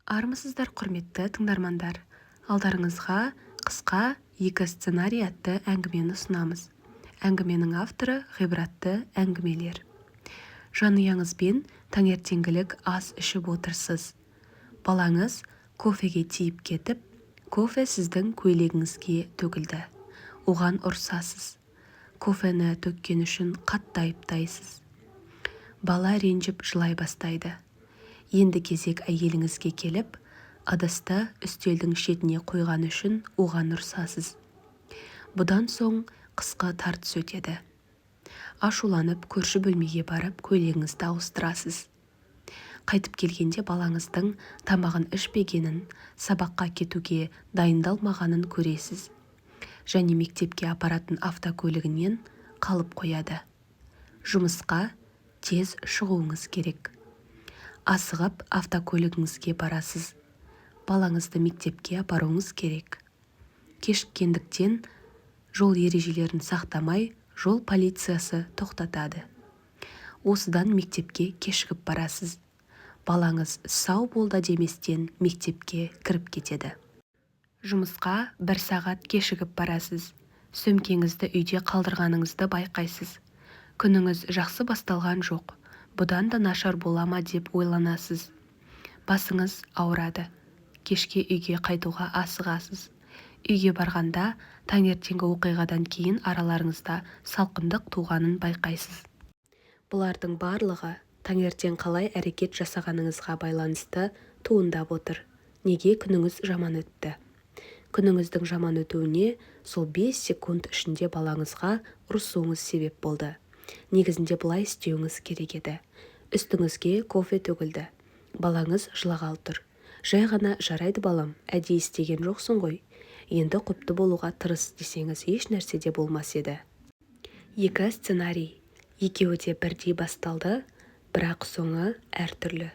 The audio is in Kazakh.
Армысыздар, құрметті тыңдармандар! Алдарыңызға «Қысқа екі сценарий» атты әңгімені ұсынамыз. Әңгіменің авторы – Ғибратты әңгімелер. Жанұяңызбен таңертеңгілік ас ішіп отырсыз. Балаңыз кофеге тиіп кетіп, кофе сіздің көйлегіңізге төгілді. Оған ұрсасыз. Кофені төккені үшін қатты айыптайсыз. Бала ренжіп жылай бастайды. Енді кезек әйеліңізге келіп, ыдысты үстелдің шетіне қойғаны үшін оған ұрсасыз. Бұдан соң қысқы тартыс өтеді. Ашуланып, көрші бөлмеге барып, көйлегіңізді ауыстырасыз. Қайтып келгенде балаңыздың тамағын ішпегенін, сабаққа кетуге дайындалмағанын көресіз және мектепке апаратын автокөлігінен қалып қояды. Жұмысқа тез шығуыңыз керек. Асығып автокөлігіңізге барасыз. Балаңызды мектепке апаруыңыз керек. Кешіккендіктен, жол ережелерін сақтамай, жол полициясы тоқтатады. Осыдан мектепке кешігіп барасыз. Балаңыз сау бол да деместен мектепке кіріп кетеді. Жұмысқа бір сағат кешігіп барасыз. Сөмкеңізді үйде қалдырғаныңызды байқайсыз. Күніңіз жақсы басталған жоқ. Бұдан да нашар бола ма деп ойланасыз. Басыңыз ауырады. Кешке үйге қайтуға асығасыз. Үйге барғанда таңертеңгі оқиғадан кейін араларыңызда салқындық туғанын байқайсыз. Бұлардың барлығы таңертең қалай әрекет жасағаныңызға байланысты туындап отыр. Неге күніңіз жаман өтті? Күніңіздің жаман өтуіне сол 5 секунд ішінде балаңызға ұрысуыңыз себеп болды. Негізінде былай істеуіңіз керек еді. Үстіңізге кофе төгілді. Балаңыз жылағалы тұр. Жай ғана «Жарайды, балам, әдейі істеген жоқсың ғой, енді ұқыпты болуға тырыс» десеңіз, еш нәрсе де болмас еді. Екі сценарий. Екеуі де бірдей басталды, бірақ соңы әртүрлі.